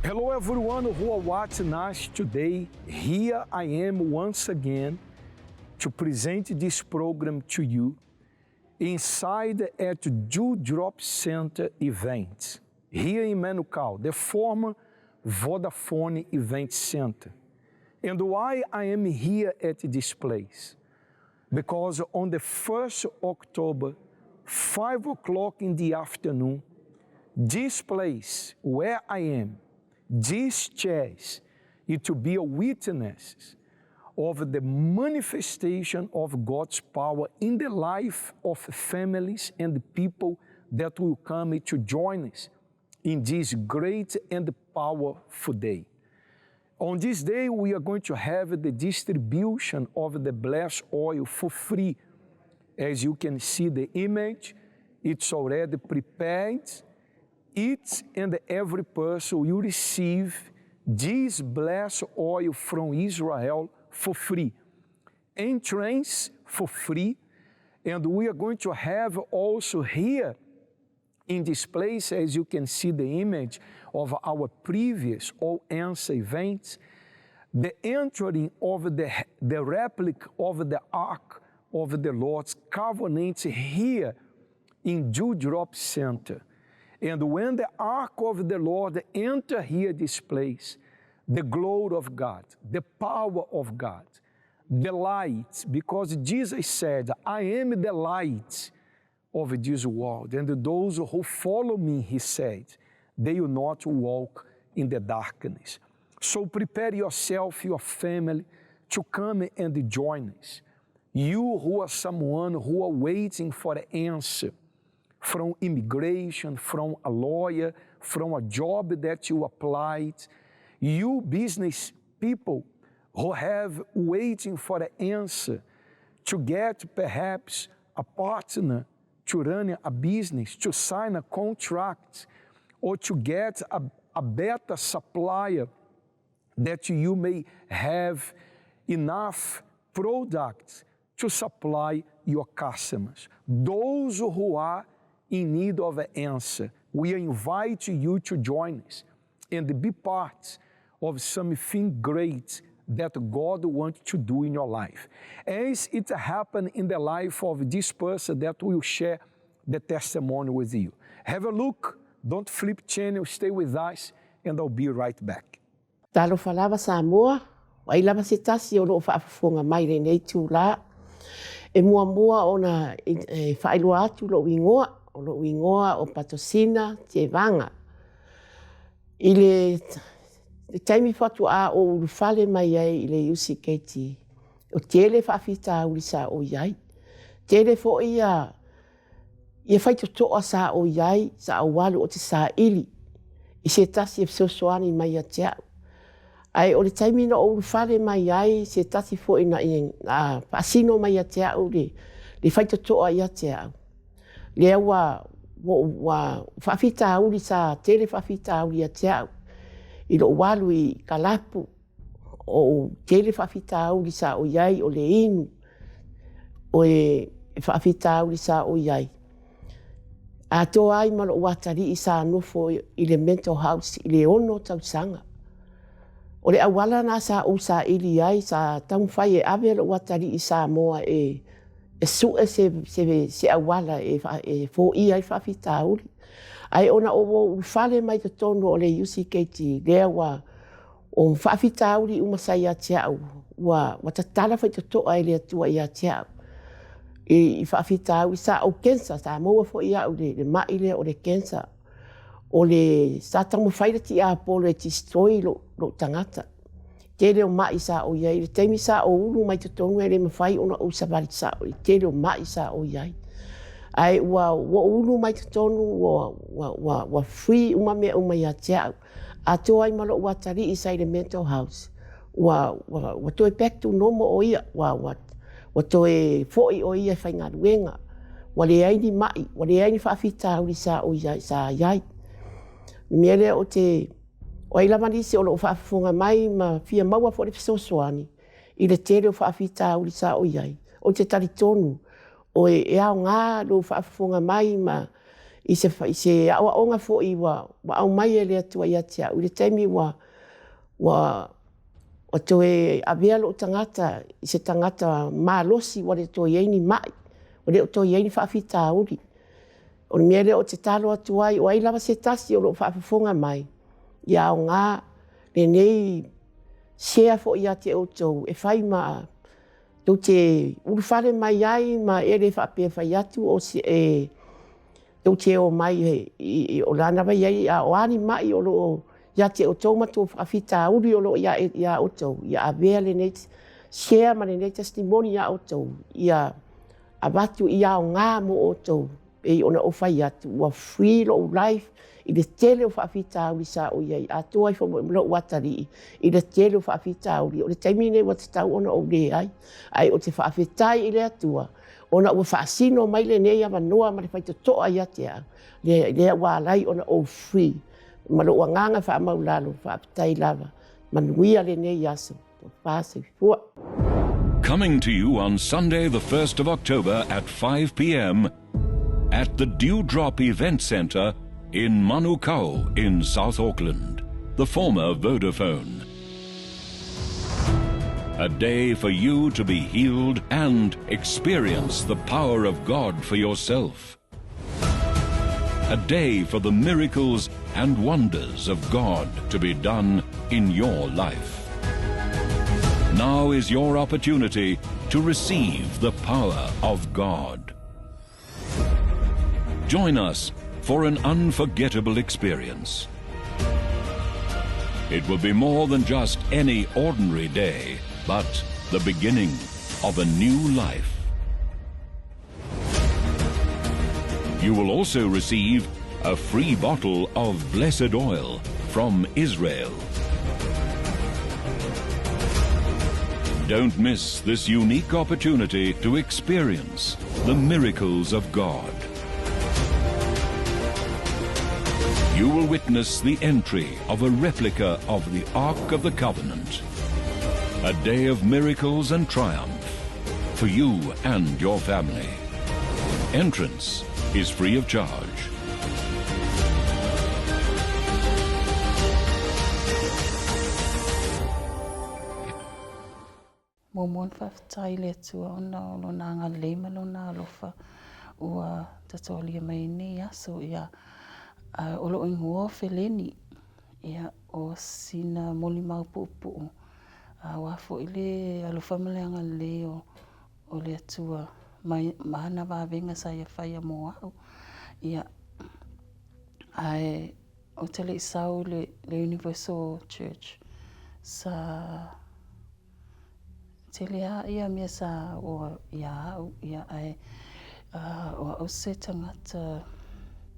Hello everyone who are watching us today. Here I am once again to present this program to you inside at Dewdrop Center event here in Manukau, the former Vodafone Event Center. And why I am here at this place? Because on the 1st October, 5 o'clock in the afternoon, this place where I am, this chairs, it to be a witness of the manifestation of God's power in the life of families and people that will come to join us in this great and powerful day. On this day, we are going to have the distribution of the blessed oil for free. As you can see the image, it's already prepared. Each and every person will receive this blessed oil from Israel for free. Entrance for free. And we are going to have also here in this place, as you can see the image of our previous All Answer events, the entering of the replica of the Ark of the Lord's Covenant here in Dewdrop Center. And when the Ark of the Lord enter here this place, the glory of God, the power of God, the light, because Jesus said, I am the light of this world, and those who follow me, he said, they will not walk in the darkness. So prepare yourself, your family, to come and join us. You who are someone who are waiting for an answer from immigration, from a lawyer, from a job that you applied, you business people who have waiting for an answer to get perhaps a partner to run a business, to sign a contract, or to get a better supplier that you may have enough products to supply your customers. Those who are in need of an answer, we invite you to join us and be part of something great that God wants to do in your life. As it happened in the life of this person that will share the testimony with you. Have a look, don't flip channel, stay with us, and I'll be right back. Talofa lava Samoa, o ai lava se tasi o loo faafofoga mai lenei itulā. E muamua ona e faailoa atu lou igoa, o lou igoa o Patosina Tevaga. I le taimi faatoa ou ulufale mai ai i le UCKT, o tele faafitauli sa ou i ai. Tele foi ia ia faitotoa sa ou i ai, sa ou alu ou te saili i se tasi e fesoasoani mai ia te au. Ae o le taimi na ou ulufale mai ai, se tasi foi na na faasino mai ia te au le le faitotoa ia te au. Lea ua ua faafitauli sa tele faafitauli ia te au i lou alu i Kalapu, o ou tele faafitauli sa ou i ai o le inu, o e faafitauli sa ou i ai. Atoa ai ma lou atalii sa nofo i le mental house i le 6 tausaga. O le auala na sa ou saili ai, sa taumafai e ave lou atalii i Samoa e e sue se, se, se auala e, e foia ai faafitauli. Ae ona o ua ulufale mai totonu o le UCKT, lea ua o faafitauli uma sa ia te au, ua, ua tatala faitotoa e le Atua ia te au. I, i faafitauli, sa ou cancer, sa maua foi au le, le mai lea o le cancer. O le, sa taumafai le tiapolo e destroy lou, lou tagata. Tele o ma'i sa ou i ai. I le taimi sa ou ulu mai totonu e le mafai ona ou savali sa'o i le tele o ma'i sa ou i ai. Ae ua ua ou ulu mai totonu ua ua ua ua free uma mea uma ia te a'u. Atoa ai ma lo'u atalii sa i le mental house ua ua ua toe back to normal o ia ua ua ua toe fo'i o ia e faigaluega. Ua leai ni ma'i, ua leai ni faafitauli sa ou i ai sa i ai. O le mea lea ou te O ai lava nisi o lo o faafofoga mai ma fia maua foi le fesoasoani i le tele o faafitauli sa o i ai, ou te talitonu o e aoga lou faafofoga mai ma i se, i se aoaoga foi ua, ua aumai e le Atua ia te au i le taimi ua, ua, ua toe avea lou tagata i se tagata malosi ua le toe i ai ni mai, ua le o toe i ai ni faafitauli. O le mea lea ou te tatalo atu ai, o ai lava se tasi o lo o faafofoga mai, ia aoga lenei share foi ia te outou e fai ma tou te ulufale mai ai ma e le faapea e fai atu o se e tou te o mai e, o lana vai ai a o a ni mai o lo o ia te outou ma tou faafitauli o lo o ia, ia outou, ia avea lenei share ma lenei testimony ia outou, ia avatu i aoga mo outou. Pei ona ou fai atu, ua free lou life i le tele o faafitauli sa ou i ai, atoa ai foi ma lou atalii i le tele o faafitauli. O le taimi lenei ua tatau ona ou leai, ae ou te faafetai i le Atua ona ua faasino mai lenei avanoa ma le faitotoa ia te au, lea, lea ua ala ai ona ou free. Ma lou agaga faamaulalo, faafetai lava. Manuia lenei aso. Tofa soifua. Coming to you on Sunday, the 1st of October at 5 p.m. at the Dewdrop Event Centre in Manukau in South Auckland, the former Vodafone. A day for you to be healed and experience the power of God for yourself. A day for the miracles and wonders of God to be done in your life. Now is your opportunity to receive the power of God. Join us for an unforgettable experience. It will be more than just any ordinary day, but the beginning of a new life. You will also receive a free bottle of blessed oil from Israel. Don't miss this unique opportunity to experience the miracles of God. You will witness the entry of a replica of the Ark of the Covenant. A day of miracles and triumph for you and your family. Entrance is free of charge. Muamua ona faafetai i le Atua ona o Lona agalelei ma Lona alofa ua tatoalia mai ai nei aso. Ia, o lou igoa o Feleni, ia, o sina molimau puupuu, aua foi le alofa ma le agalelei o, o le Atua ma, ma ana vavega sa ia faia mo au. Ia, ae ou te le i sau i le, le Universal Church, sa Tele a ia mea sa oa ia au, ia ae o au se tagata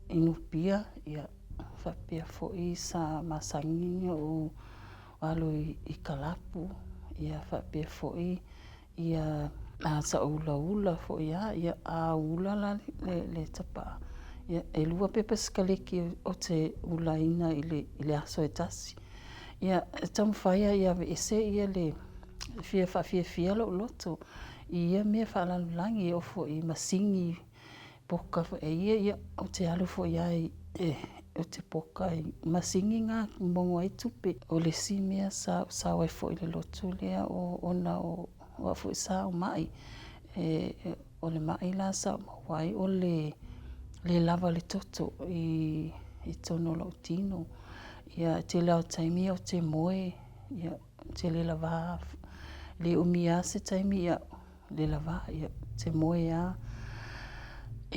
inu pia, ia faapea foi sa masani ou alu i kalapu, ia faapea foi ia sa ou ulaula foi a, ia a ula la le tapaa, ia e lua pepa sikaleki ou te ulaina i le aso e tasi. Ia, e taumafai lava ia aveese ia le fia faafiafia lou loto i ia mea faalalolagi, e oo foi i masini poka foi e ia, ia, ou te alu foi lava i, ou te poka i masini na e maua ai tupe. O le isi mea sa ou sao ai foi i le lotu lea, o ona o au foi sa ou mai, e, o le mai la sa ou maua ai o le le lava o le toto i, i totonu o lou tino. Ia, e tele lava o taimi ou te moe, ia, ou te le lava, le umi lava se taimi, ia, le lava, ia, ou te moe lava.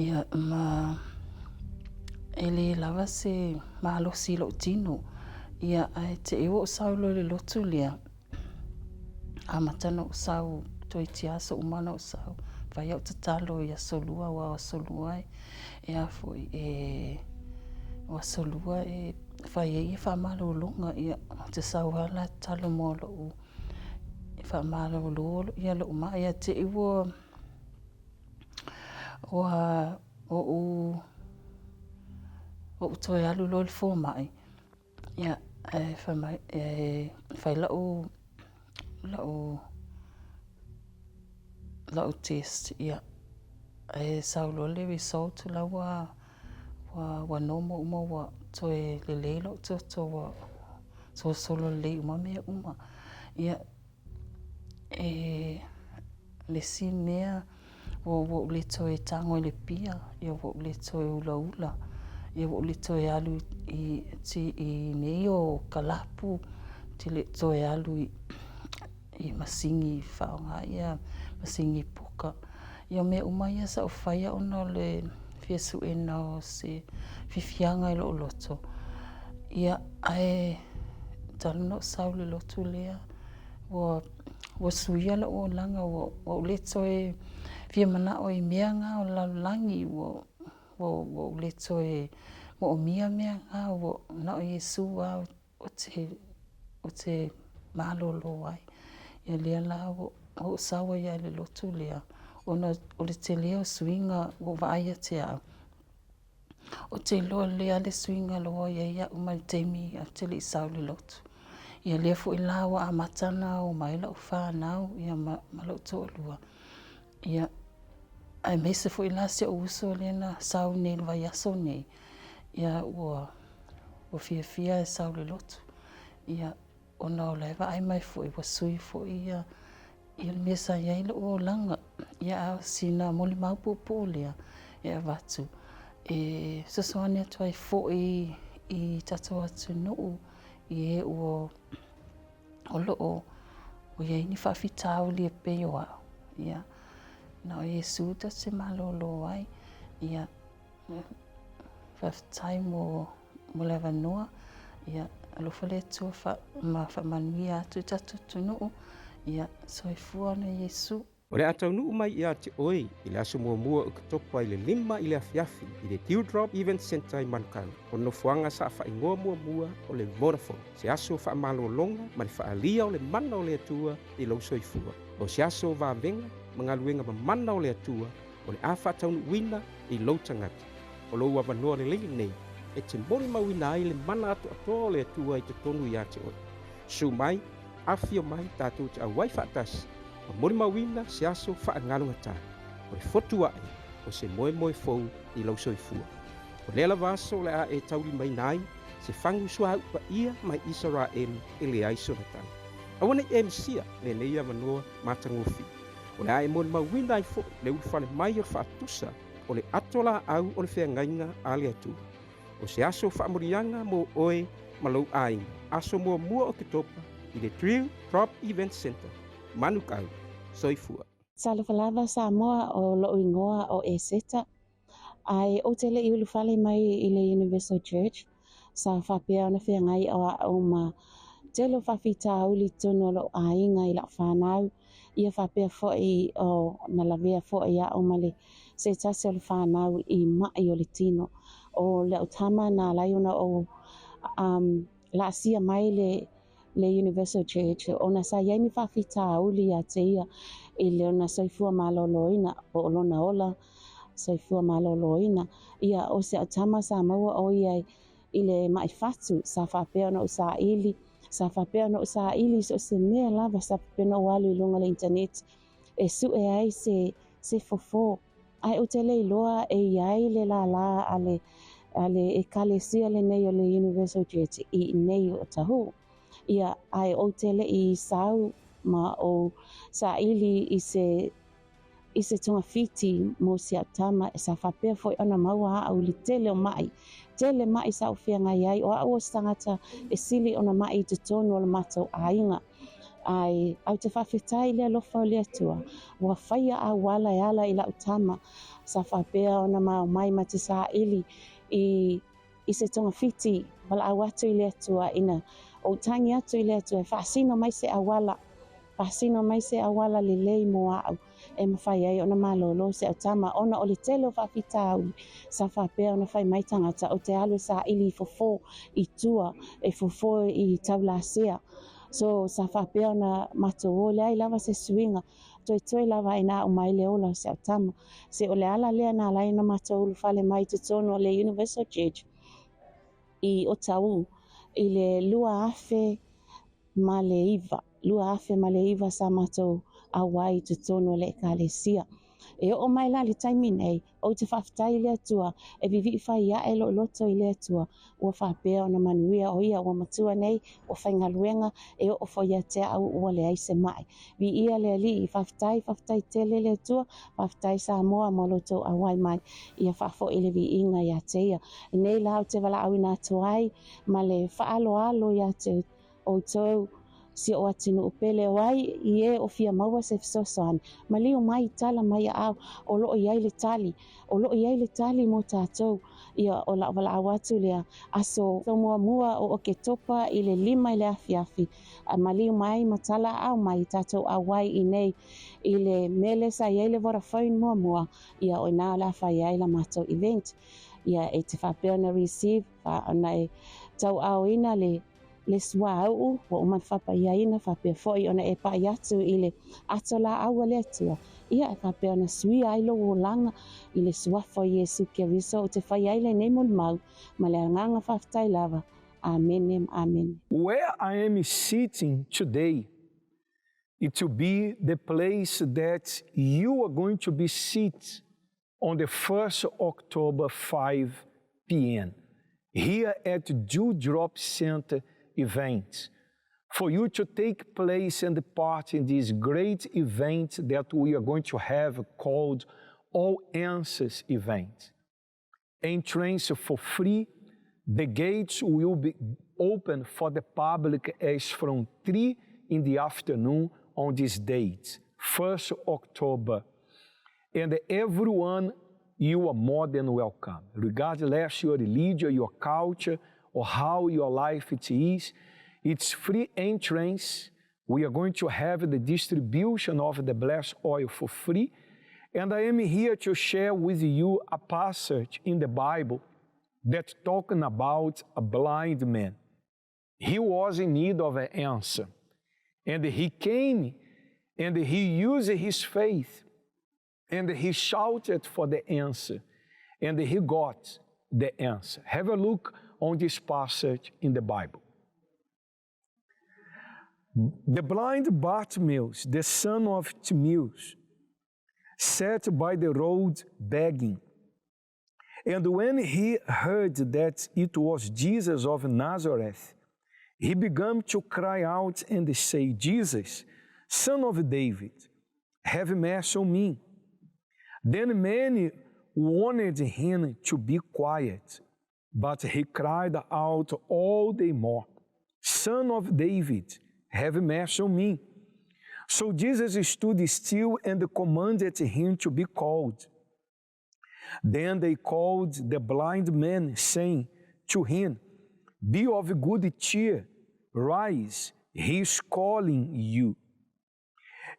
Ia, ma e le lava se malosi i lou tino. Ia, ae te i ua ou sau loa i le lotu lea, amata ona ou sau, toeitiiti aso uma ona ou sau, fai au tatalo i aso lua, aua o aso lua e a foi, e, o aso lua e fai ai faamalologa, ia, ou te sau lava la tatalo mo lou, e faamalolo ia lou mai, ia te i ua, ua ou, ou toe alu loa i le fomai, Ia, ae fai mai, e fai lau, lau, lau test, ia, ae sau loa le result la ua, Ua ua normal uma ua toe lelei lou toto ua solosolo lelei uma mea uma. Ia, e le isi mea ua ua ou le toe tago i le pia, ia ua ou le toe ulaula, ia ua ou le toe alu i i mea ia o kalapu, ou te le toe alu i i masini e faaaoga ia masini poka. Ia o mea uma ia sa ou faia ona o le fia suena o se fiafiaga i lou loto. Ia, ae talu ona ou sau i le lotu lea, ua, ua suia lou olaga, ua, ua ou le toe fia manao i mea na o le lalolagi, ua, ua, ua ou le toe moomia mea na, ua na o Iesu lava ou te, ou te malolo ai. Ia lea la ua ou sau ai lava i le lotu lea, ona o le tele o suiga ua ou vaai ia te au. Ou te iloa lelei lava le suiga ua i ai au mai le taimi ou te le i sau i le lotu. Ia lea foi la ua amata ona omai lau fanau ia ma, ma lou toalua. Ia, aemaise foi la si ou uso lea na sau nei i le vaiaso nei, ia ua, ua fiafia e sau i le lotu. Ia, ona o la e vaai mai foi ua sui foi ia ia le mea sa i ai lou olaga. Ia a o sina molimau puupuu lea e avatu e fesoasoani atu ai foi i tatou atunuu i e ua o lo o ua i ai ni faafitauli e pei o au. Ia, na o Iesu tatou te malolo ai. Ia, Faafetai mo mo le avanoa. Ia, alofa le Atua fa, ma faamanuia atu i tatou atunuu. Ia, soifua ona Iesu. O le a taunuu mai ia te oe i le aso muamua o Oketopa i le 5 i le afiafi i le Dewdrop Event Centre i Manukau, o le nofoaga sa faaigoa muamua o le Vodafone, se aso faamalologa ma le faaalia o le mana o le Atua i lou soifua. O se aso vavega ma galuega mamana o le Atua o le a faataunuuina i lou tagata. O lou avanoa lelei lenei e te molimauina ai le mana atoatoa o le Atua i totonu ia te oe. Susu mai, afifio mai tatou te auai faatasi ma molimauina se aso faagalugatā o le fotu aʻe o se moemoe fou i lou soifua. O lea lava aso o le a e taulimaina ai se fagu suauu paia mai Isaraelu e leai sona tau. Aua ne i e misia lenei avanoa matagofie. O le a e molimauina ai foi le ulufale mai o le faatusa o le ato laau o le feagaiga a le Atua. O se aso faamuliaga mo oe ma lou aiga, aso muamua o Oketopa i le Drill Drop Event Centre, Manukau. Soifua. Talofa lava Samoa, o lou igoa o Eseta. Ae ou te le i ulufale mai i le Universal Church, sa faapea ona feagai o a'u ma tele o faafitauli i totonu o lo'u aiga i la'u fanau, ia faapea fo'i o na lavea fo'i a'u ma le se tasi o le fanau i ma'i o le tino. O la'u tama na ala ai ona ou um laasia mai le le Universal Church ona sa i ai ni faafitauli ia te ia i lona soifua maloloina po o lona ola soifua maloloina. Ia, o si au tama sa maua ʻo ia i le maʻi fatu, sa faapea ona ou saili, sa faapea ona ou saili i so o se mea lava, sa faapea ona ou alu i luga o le internet e suʻe ai se, se fofo. Ae ou te le iloa e i ai le lālā a le, a le ʻEkalesia lenei o le Universal Church i inei o Otahuhu. Ia, ae ou te le i sau ma ou saili i se, i se togafiti mo si au tama, sa faapea foi ona maua a'u i le tele o ma'i. Tele ma'i sa ou feagai ai, o a'u o se tagata e sili ona ma'i i totonu o le matou aiga. Ae ou te faafetai i le alofa o le Atua, ua faia auala e ala i la'u tama, sa faapea ona mao mai ma te saili i i se togafiti, valaau atu i le Atua ina ou tagi atu i le Atua e faasino mai se auala, faasino mai se auala lelei mo a'u e mafai ai ona malolo si au tama, ona o le tele o faafitauli sa faapea ona fai mai tagata ou te alu e saili i fofo i tua, e fofo i taulasea. So sa faapea ona matou o, leai lava se suiga, toetoe lava ina a'u mai le ola o si au tama. Se o le ala lea na ala ai ona matou ulufale mai i totonu o le Universal Church i Otahuhu i le 2009, 2009 sa matou auai i totonu o le Ekalesia. E oo mai la i le taimi nei, ou te faafetai i le Atua e vivii fai ae lou loto i le Atua, ua faapea ona manuia o ia ua matua nei, ua faigaluega, e oo foi ia te au ua leai se mai. Viia le Alii, faafetai, faafetai tele le Atua, faafetai Samoa mo lo outou auai mai, ia faafoi le viiga ia te ia. Nei la ou te valaauina atu ai ma le faaaloalo ia te outou si ou atunuu pele o ai i e o fia maua se fesoasoani, maliu mai, tala mai aao, o loo i ai le tali, o loo i ai le tali mo tatou. Ia, o lau valaau atu lea, aso muamua o Oketopa i le 5 i le afiafi, maliu mai ma tala aao mai tatou auai i nei i le mele sa i ai le Vodafone muamua, ia o ina o le a fai ai la matou event. Ia e te faapea ona receive, ona e tauaaoina le suauu ua uma ona faapaiaina, faapea foi ona e pai atu i le ato laau a le Atua, ia e faapea ona suia ai lou olaga i le suafa o Iesu Keriso. Ou te fai ai lenei molimau ma le agaga faafetai lava. Amene, amene. Where I am sitting today, it will be the place that you are going to be sit on the 1st October 5 p.m. here at Dewdrop Center event, for you to take place and part in this great event that we are going to have called All Answers event. Entrance for free. The gates will be open for the public as from 3 in the afternoon on this date, 1st October. And everyone, you are more than welcome, regardless your religion, your culture, or how your life it is. It's free entrance. We are going to have the distribution of the blessed oil for free. And I am here to share with you a passage in the Bible that talking about a blind man. He was in need of an answer. And he came and he used his faith and he shouted for the answer, and he got the answer. Have a look on this passage in the Bible. The blind Bartimaeus, the son of Timaeus, sat by the road begging. And when he heard that it was Jesus of Nazareth, he began to cry out and say, Jesus, Son of David, have mercy on me. Then many wanted him to be quiet, but he cried out all the more, Son of David, have mercy on me. So Jesus stood still and commanded him to be called. Then they called the blind man, saying to him, Be of good cheer, rise, he is calling you.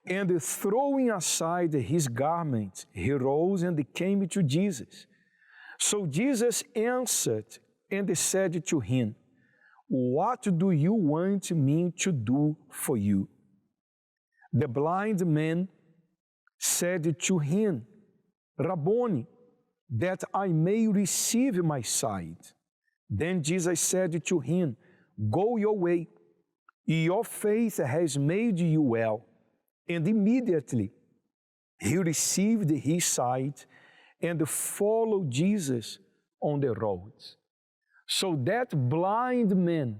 And throwing aside his garment, he rose and came to Jesus. So Jesus answered and said to him, What do you want me to do for you? The blind man said to him, Rabboni, that I may receive my sight. Then Jesus said to him, Go your way, your faith has made you well. And immediately he received his sight and followed Jesus on the road. So that blind man,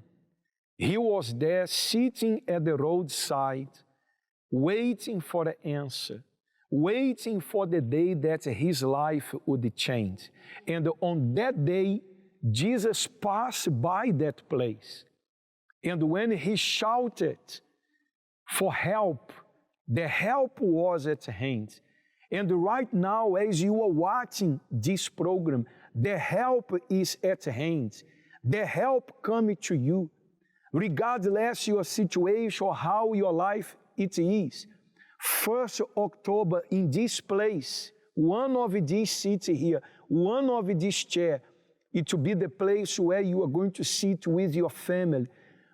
he was there sitting at the roadside, waiting for the answer, waiting for the day that his life would change. And on that day, Jesus passed by that place. And when he shouted for help, the help was at hand. And right now, as you are watching this program, the help is at hand. The help coming to you, regardless your situation or how your life it is. 1st October in this place, one of these seats here, one of this chair, it will be the place where you are going to sit with your family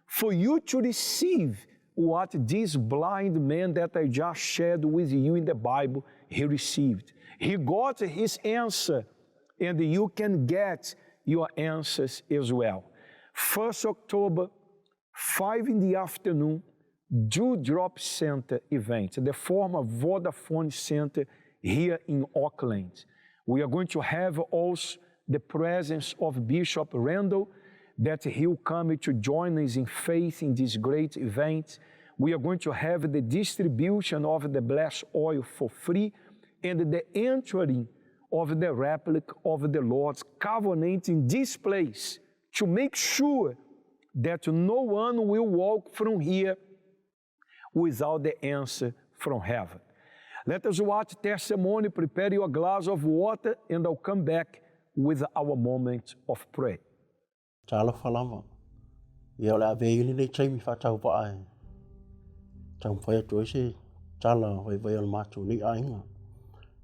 for you to receive what this blind man that I just shared with you in the Bible, he received. He got his answer, and you can get your answers as well. 1st October, 5 in the afternoon, Dewdrop Center event, the former Vodafone Center here in Auckland. We are going to have also the presence of Bishop Randall, that he'll come to join us in faith in this great event. We are going to have the distribution of the blessed oil for free and the entering of the replica of the Lord's covenant in this place to make sure that no one will walk from here without the answer from heaven. Let us watch testimony, prepare your glass of water, and I'll come back with our moment of prayer. Talofa lava. Ia o le a avea ia lenei taimi faatauvaa e taumafai atu ai se tala vaivai o le matou nei aiga.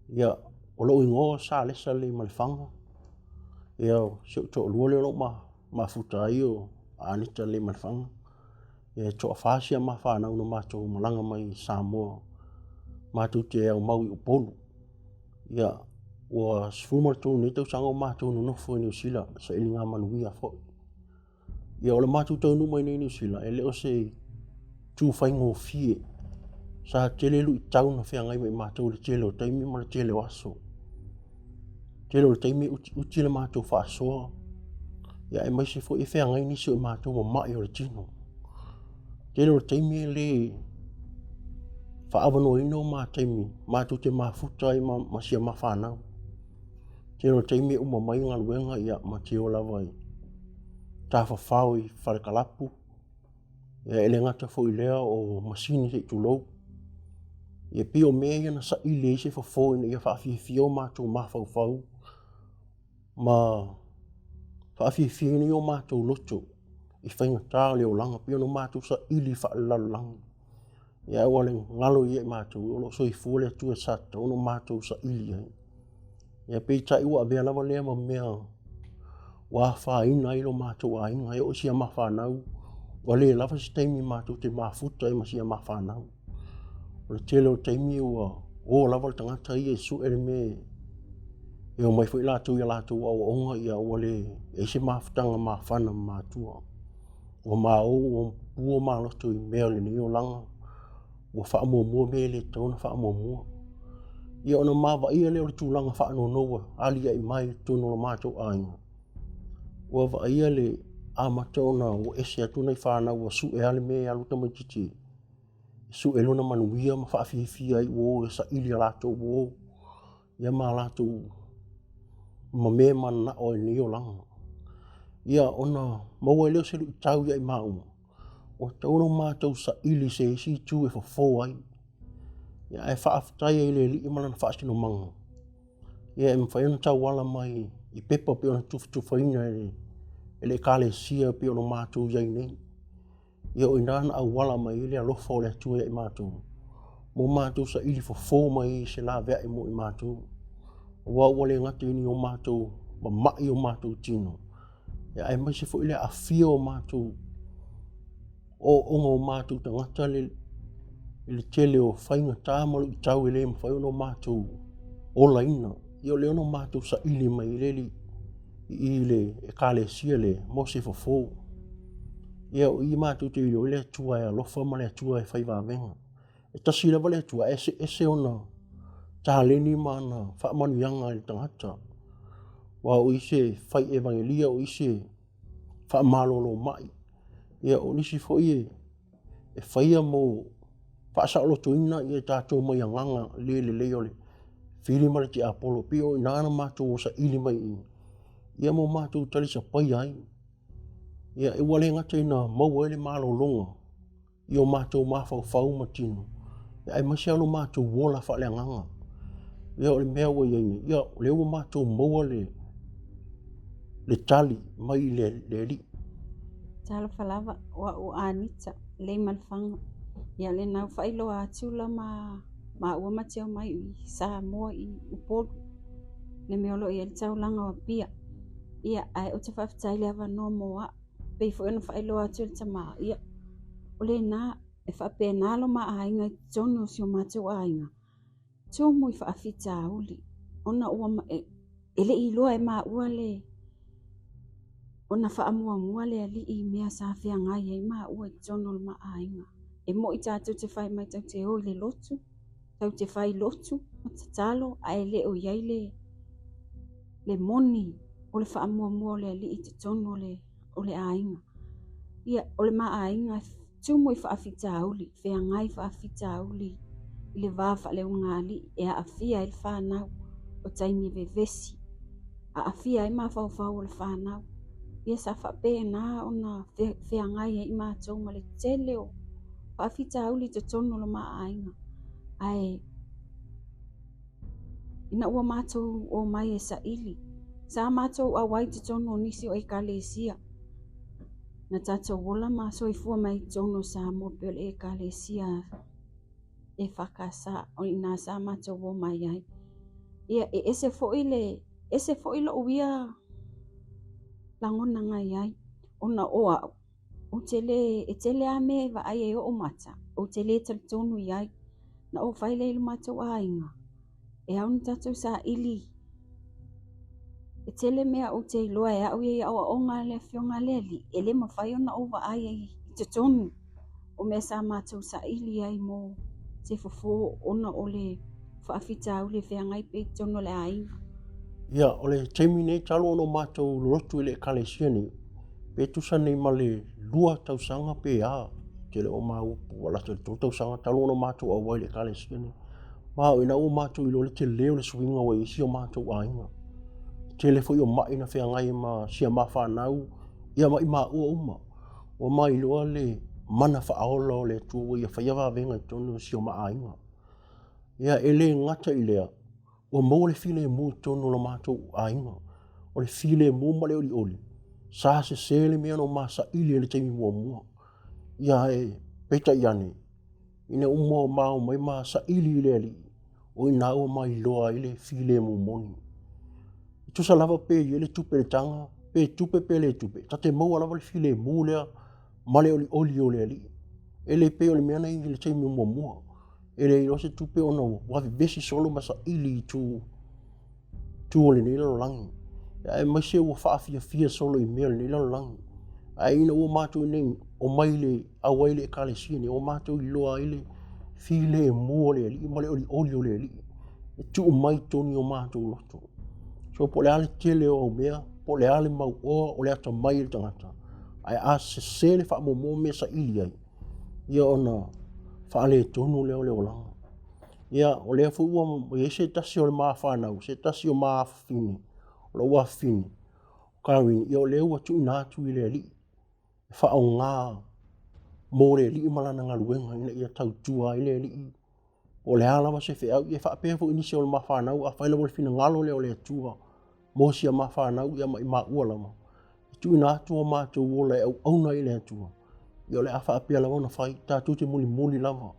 Ia, o lou igoa o Salesa Leimalefaga. Ia, o si ou toalua lea o lo o mafuta ai o Anita Leimalefaga. Ia, e toafa si a ma fanau na matou malaga mai i Samoa matou te aumau i Upolu. Ia, ua 13 nei tausaga o matou nonofo i Niu Sila, sailiga manuia foi. Ia, o le matou taunuu mai nei i Niu Sila, e le o se itu faigofie. Sa tele luitau na feagai ma i matou i le tele o taimi ma le tele o aso. Tele o le taimi e utiuti le matou faasoa, ia aemaise foi e feagai nisi o i matou ma mai o le tino. Tele o le taimi e le faaavanoaina o ma taimi matou te mafuta ai ma, ma sia ma whanau. Tele o le taimi e uma mai galuega ia ma te o lava i tafafao i falekalapu. Ia e le gata foi i lea o masini se i tulou. Ia pei o mea ia na saili ai se fofo ina ia faafiafia o matou mafaufau ma faafiafiaina ai o matou loto i faigata o le olaga pei ona matou saili faalelalolagi. Ia aua le galo ia i matou o lo o soifua le Atua sa tatau ona matou saili ai. Ia peitai ua avea lava lea ma mea ua afaina ai lo matou aiga, e oo i sia ma fanau, ua le lava se taimi matou te mafuta ai ma sia ma fanau. O le tele o taimi ua o lava le tagata ia e sue le mea e omai foi latou i a latou aoaoga, ia ua le i ai se mafutaga mafana ma matua. Ua maou ua pua maloto i mea o lenei olaga, ua faamuamua mea e le tatau ona faamuamua. Ia ona mavaia lea o le tulaga faanono ua aliae mai i totonu o lo matou aiga. Ua vaaia le amata ona ua ese atu nai fanau ua sue lava le mea e alu tamaitiiti e sue lona manuia ma faafiafia ai ua o e saili a latou uo ia ma latou ma mea e mananao ai i lenei olaga. Ia ona maua ai lea o se luitau ia i maua, ua tatau ona matou saili i se isi itu e fofo ai. Ia ae faafetai ai i le Alii ma lana faasinomaga, ia e mafai ona tauala mai i pepa pei ona tufatufaina e le Ekalesia pei ona matou i ai nei. Ia o i ina na auala mai ai le alofa o le Atua ia i matou, mo matou saili fofo mai ai se laveai mo i matou. Aua ua le gata i ni o matou mama'i o matou tino, ia aemaise foi le aafia o matou ooooga o matou tagata le, i le tele o faigata ma luitau e le mafai ona matou olaina. Ia o lea ona matou saili mai ai le Alii i le Ekalesia lea mo se fofo. Ia o i matou te iloa ai le Atua e alofa ma le Atua e fai vavega. E tasi lava le Atua, ae eseese ona taleni ma ana faamanuiaga i le tagata. Aua o i se fai evangelia, o i se faamalolo mai. Ia o nisi foi e, e faia mo faasaolotoina ia tatou mai agaga le lelei o le fili ma le tiapolo. Pei o i ina na matou o saili mai i ia mo matou talisapaia ai. Ia, ua le gata ina maua ai le malologa i o matou mafaufau ma tino, ia, aemaise lava lo matou ola faaleagaga. Ia, o le mea ua i ai nei, ia, o lea ua matou maua le, le tali mai i le, le Alii. Talofa lava, o a'u o Anita, Leimalefaga. Ia lena ua faailoa atu la ma maua ma te omai i Samoa i Upolu, le mea o lo o i ai le taulaga o Apia. Ia, ae ou te faafetai i le avanoa mo a'u. Pei foi ona faailoa atu e le tama, ia, o lena, e faapena lo ma aiga i totonu o si o matou aiga, tumu i faafitauli, ona ua, e, e le i iloa e maua le, ona faamuamua le alii i mea sa feagai ai maua i totonu o le ma aiga. E moi tatou te fai mai tatou te o i le lotu, Tatou te fai lotu ma tatalo ae le o i ai le le moni o le faamuamua o le Alii i totonu o le o le aiga. Ia, o le ma aiga e tumu i faafitauli, feagai faafitauli i le va faaleugaalii e aafia ai le fanau, o taimi vevesi, aafia ai mafaufau o le fanau. Ia sa faapena ona feagai ai matou ma le tele o faafitauli i totonu o le ma aiga. Ae ina ua matou omai e saili, sa matou auai i totonu o nisi o ekalesia na tatou ola ma soifua mai i totonu o Samoa pei o le ekalesia EFKS o i ina sa matou omai ai. Ia e ese foi le ese foi lou ia lagona na i ai ona o au Ou te lē, e tele lava mea e vaai ai o'u mata, ou te lē talitonu i ai. Na ou fai lea i lo matou aiga, e ao ona tatou saili. E tele mea ou te iloa e au ia i aoaoga a le Afioga a le Alii, e le mafai ona ou vaai ai i totonu o mea sa matou saili ai mo se fofo ona o le faafitauli e feagai pea i totonu o le aiga. Ia, o le taimi nei talu ona matou lolotu i le Ekalesia nei, pe tusa nei ma le 2 tausaga pe a, te le o maua po ua lata i le 3 tausaga talu ona matou auai i le Ekalesia nei. Ma o ina ua matou iloa le tele o le suiga ua i ai si o matou aiga. Tele foi o mai na feagai ma si a ma whanau, ia ma i maua uma. Ua mailoa le mana faaola o le Atua ua ia faia vavega i totonu o si o ma aiga. Ia, e le gata i lea, ua maua le filemu i totonu o lo matou aiga. O le filemu ma le olioli, sa sese le mea na ma saili i le taimi muamua. Ia, e peitai ane, ina ua ma omai ma saili i le Alii, o i ina ua mailoa ai le filemu moni. E tusa lava pe i ai le tupe i le taga, pe tupe pe le tupe, ta te maua lava le filemu lea ma le olioli o le Alii. E le pei o le mea na i le taimi muamua. E le iloa se tupe ona ua vevesi solo ma saili i itu itu o lenei lalolagi. Aemaise ua faafiafia solo i mea o lenei lalolagi. Ae ina ua matou nei omai le auai i le ekalesia nei, ua matou iloa ai le filemu o le Alii ma le olioli o le Alii e tuu mai i totonu i o matou loto. So po o le a le tele o au mea, po o le a le mauoa o le atamai o le tagata, ae a sese le faamuamua mea saili ai, ia ona faaletonu lea o le olaga. Ia, o lea foi ua i ai se tasi o le ma fanau, se tasi o ma afafine, o lou afafine, o Karin, ia o lea ua tuuina atu i le Alii e faaaoga mo le Alii ma lana galuega ina ia tautua ai le Alii. Po o le a lava se feau, ia faapea foi nisi o le ma fanau, afai lava o le finagalo lea o le Atua mo si a ma fanau ia ma i maua lava, e tuuina atu o matou ola e auauna i le Atua, ia o le a faapea lava ona fai, tatou te mulimuli lava.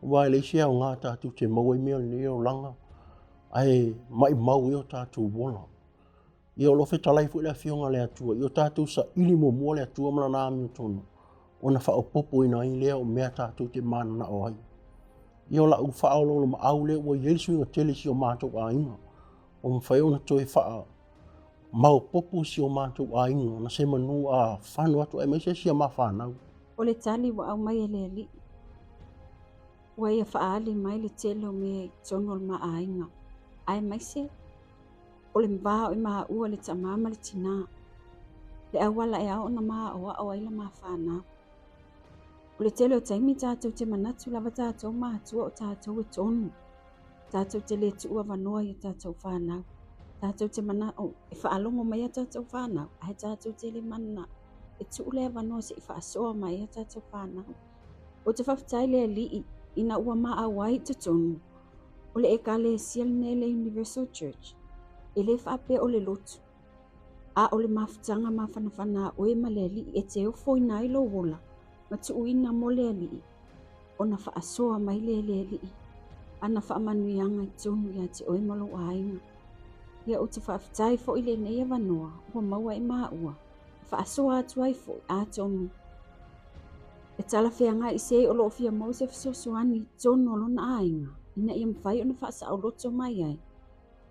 Aua e leai se aoga tatou te maua ai mea o lenei olaga, ae maimau ai o tatou ola. Ia o lo o fetalai foi le Afioga a le Atua, ia o tatou saili muamua le Atua ma lana amiotonu, ona faaopoopoina ai lea o mea tatou te mananao ai. Ia o lau faaoloolomaau lea ua i ai le suiga tele i si o matou aiga, ua mafai ona toe faa maopoopo si o matou aiga na se manu a fano atu aemaise si a ma fanau. O le tali ua aumai e le Alii, ua ia faaali mai le tele o mea i totonu o le ma aiga, aemaise o le va o i maua le tamā ma le tinā, le auala e ao ona maaoao ai la ma fanau. O le tele o taimi tatou te manatu lava tatou matua o tatou e tonu, tatou te le tuu avanoa i a tatou fanau. Tatou te manao e faalogo mai a tatou fanau, ae tatou te le mananao e tuu le avanoa se i faasoa mai a tatou fanau. Ou te faafetai le Alii ina ua maau ai i totonu o le ekalesia lenei le Universal Church. E le faapea o le lotu, a o le mafutaga mafanafana a oe ma le Alii e te ofoina ai lou ola ma tuuina mo le Alii, ona faasoa mai lea e le Alii ana faamanuiaga i totonu ia te oe ma lou aiga. Ia ou te faafetai foi i lenei avanoa ua maua e maua e faasoa atu ai foi atonu e talafeagai se o lo o fia maua se fesoasoani i totonu o lona aiga ina ia mafai ona faasaoloto mai ai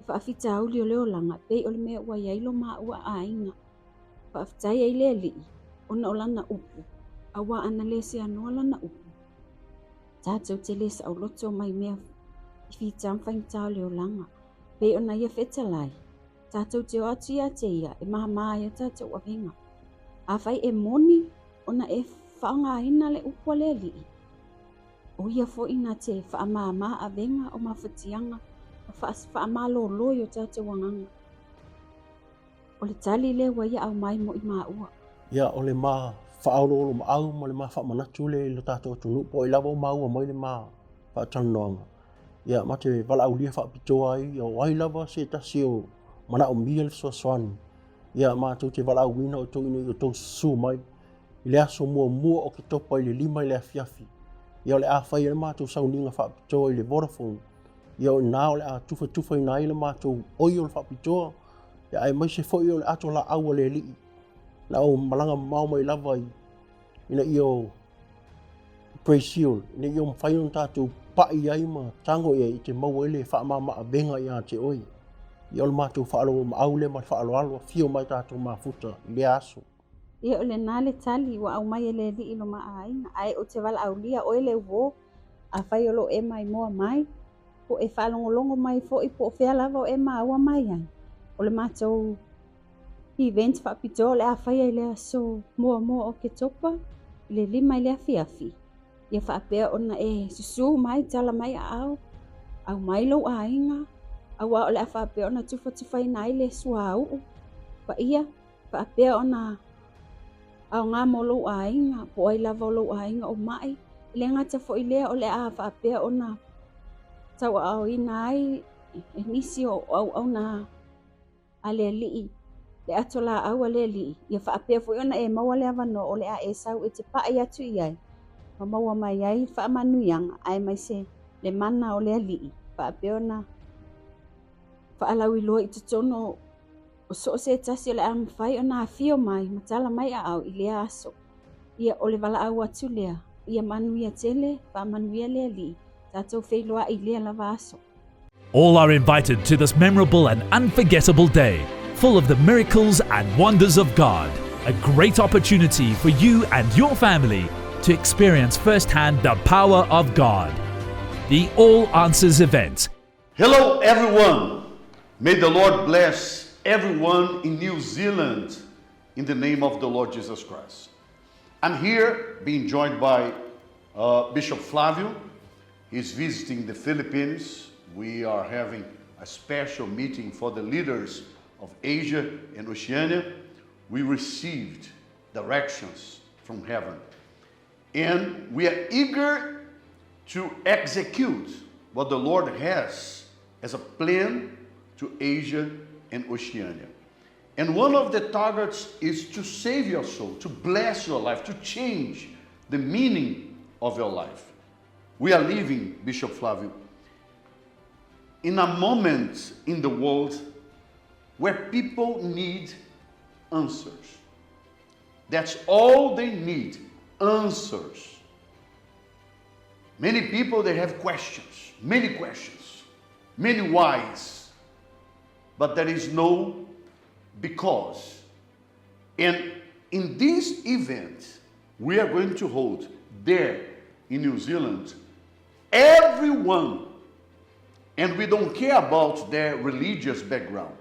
i faafitauli o le olaga e pei o le mea ua i ai lo maua aiga. Faafetai ai le Alii ona o lana upu, auā ana le seanoa lana upu, tatou te le saoloto mai mea I fita ma faigata o le olaga. Pei ona ia fetalai, tatou te o atu ia te ia e māmā ai a tatou avega. Afai e moni ona e faaaogaina le upu a le Alii, o ia foi na te faamāmā avega o mafatiaga ma faamalolo i o tatou agaga. O le tali lea ua ia aumai mo i maua. Ia, o le ma faaoloolomaau ma le ma faamanatu lea i lo tatou atunuu, po o ai lava o maua mai le ma faatalanoaga. Ia, ma te valaaulia faapitoa ai, ia, o ai lava se tasi o manaomia le fesoasoani. Ia, matou te valaauina outou ina ia outou susu mai i le aso muamua o Oketopa i le 5 i le afiafi. Ia, o le a fai ai le matou sauniga faapitoa i le Vodafone. Ia, o i ina o le a tufatufaina ai le matou oi o le faapitoa, ia, aemaise foi o le ato laau a le Alii na o malaga mamao mai lava i, ina ia o Brazil, ina ia mafai ona tatou pai ai ma tago i ai e te maua ai le faamama-avega ia te oe. Ia o le matou faaoloolomaau lea ma le faaaloalo, afio mai tatou mafuta i lea aso. Ia o lena le tali ua aumai e le Alii i lo ma aiga, ae ou te valaaulia oe le uō, afai o lo o e maimoa mai, po e faalogologo mai foi po o fea lava o e maua mai ai, o le matou event faapitoa o le a faia i le aso muamua o Oketopa i le 5 i le afiafi. Ia faapea ona e susu mai, tala mai aao, aumai lou aiga, auā o le a faapea ona tufatufaina ai le suauu paia, faapea ona aoga mo lou aiga, po o ai lava o lou aiga o mai. E le gata foi lea o le a faapea ona tauaaoina ai e nisi o auauna a le Alii, le ato laau a le Alii, ia faapea foi ona e maua le avanoa o le a e sau e te pai atu i ai, ma maua mai ai faamanuiaga aemaise le mana o le Alii, faapea ona faalauiloa i totonu o so o se tasi o le a mafai ona afio mai ma tala mai aao i lea aso. Ia, o le valaau atu lea, ia manuia tele, faamanuia le Alii, tatou feiloai i lea lava aso. All are invited to this memorable and unforgettable day, full of the miracles and wonders of God. A great opportunity for you and your family to experience firsthand the power of God. The All Answers event. Hello, everyone. May the Lord bless everyone in New Zealand in the name of the Lord Jesus Christ. I'm here being joined by Bishop Flavio. He's visiting the Philippines. We are having a special meeting for the leaders of Asia and Oceania. We received directions from heaven, and we are eager to execute what the Lord has as a plan to Asia and Oceania. And one of the targets is to save your soul, to bless your life, to change the meaning of your life. We are living, Bishop Flavio, in a moment in the world where people need answers. That's all they need, answers. Many people, they have questions, many questions, many whys, but there is no because. And in this event, we are going to hold there in New Zealand, everyone, and we don't care about their religious background.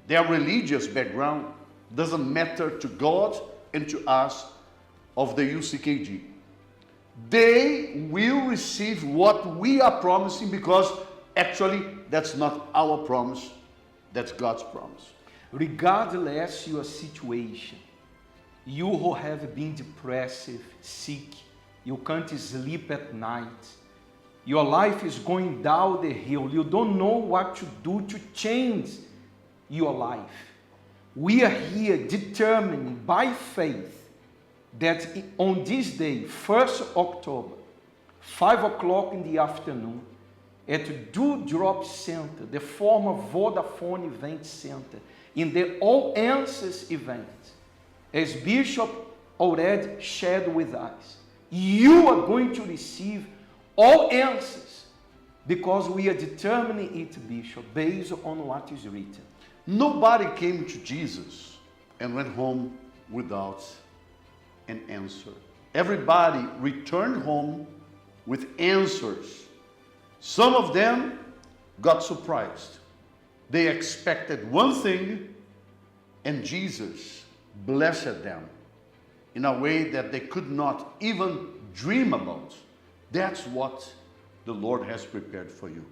Their religious background doesn't matter to God and to us of the UCKG. They will receive what we are promising, because actually that's not our promise, that's God's promise. Regardless your situation, you who have been depressive, sick, you can't sleep at night, your life is going down the hill, you don't know what to do to change your life. We are here determined by faith that on this day, 1st October, 5 o'clock in the afternoon, at Dewdrop Center, the former Vodafone Event Center, in the All Answers event, as Bishop already shared with us, you are going to receive all answers, because we are determining it, Bishop, based on what is written. Nobody came to Jesus and went home without an answer. Everybody returned home with answers. Some of them got surprised. They expected one thing, and Jesus blessed them in a way that they could not even dream about. That's what the Lord has prepared for you.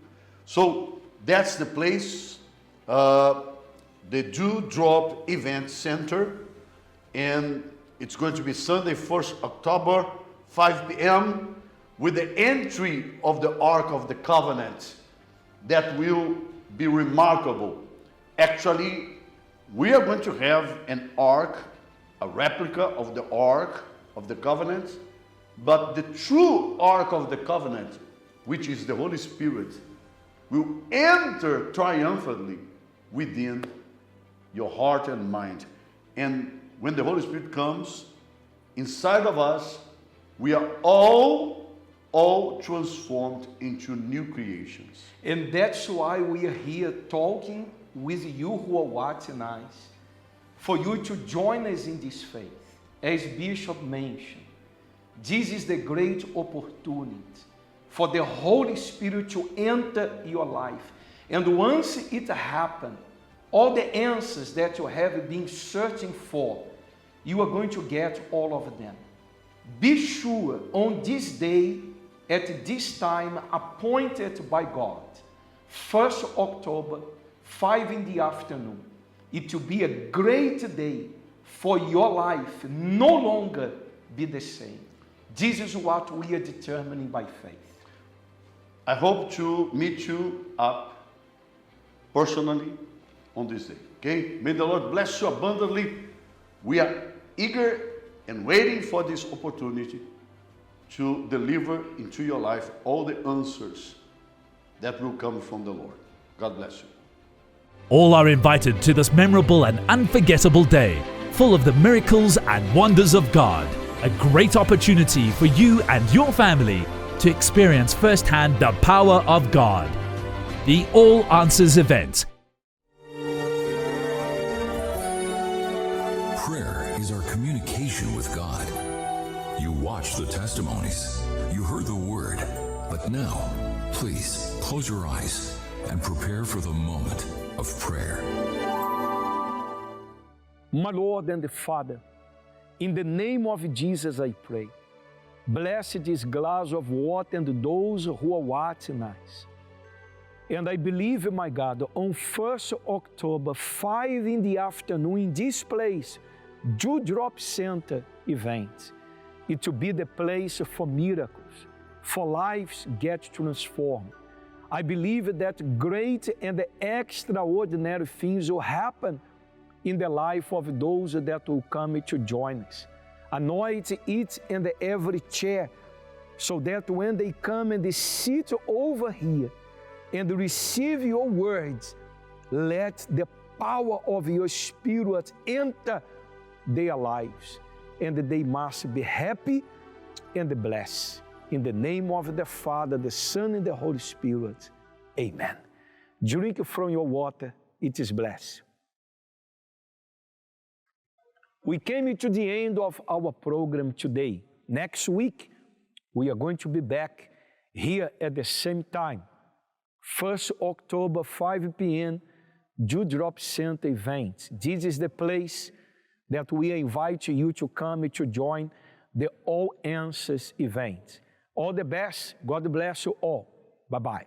So that's the place, the Dewdrop Event Center, and it's going to be Sunday, 1st October, 5 p.m., with the entry of the Ark of the Covenant. That will be remarkable. Actually, we are going to have an ark, a replica of the Ark of the Covenant, but the true Ark of the Covenant, which is the Holy Spirit, will enter triumphantly within your heart and mind. And when the Holy Spirit comes inside of us, we are all transformed into new creations. And that's why we are here talking with you who are watching us, for you to join us in this faith. As Bishop mentioned, this is the great opportunity for the Holy Spirit to enter your life. And once it happens, all the answers that you have been searching for, you are going to get all of them. Be sure on this day, at this time appointed by God, 1st October, 5 in the afternoon, it will be a great day for your life no longer be the same. This is what we are determining by faith. I hope to meet you up personally on this day. Okay? May the Lord bless you abundantly. We are eager and waiting for this opportunity to deliver into your life all the answers that will come from the Lord. God bless you. All are invited to this memorable and unforgettable day, full of the miracles and wonders of God. A great opportunity for you and your family to experience firsthand the power of God. The All Answers Event. Prayer is our communication with God. You watched the testimonies, you heard the word, but now, please close your eyes and prepare for the moment of prayer. My Lord and Father, in the name of Jesus I pray. Bless this glass of water and those who are watching us. And I believe, my God, on 1st October, 5 in the afternoon, in this place, Dewdrop Center event, it will be the place for miracles, for lives get transformed. I believe that great and extraordinary things will happen in the life of those that will come to join us. Anoint each and every chair so that when they come and they sit over here and receive your words, let the power of your Spirit enter their lives, and they must be happy and blessed. In the name of the Father, the Son, and the Holy Spirit. Amen. Drink from your water, it is blessed. We came to the end of our program today. Next week, we are going to be back here at the same time. 1st October, 5 p.m., Dewdrop Center event. This is the place that we invite you to come to join the All Answers event. All the best. God bless you all. Bye-bye.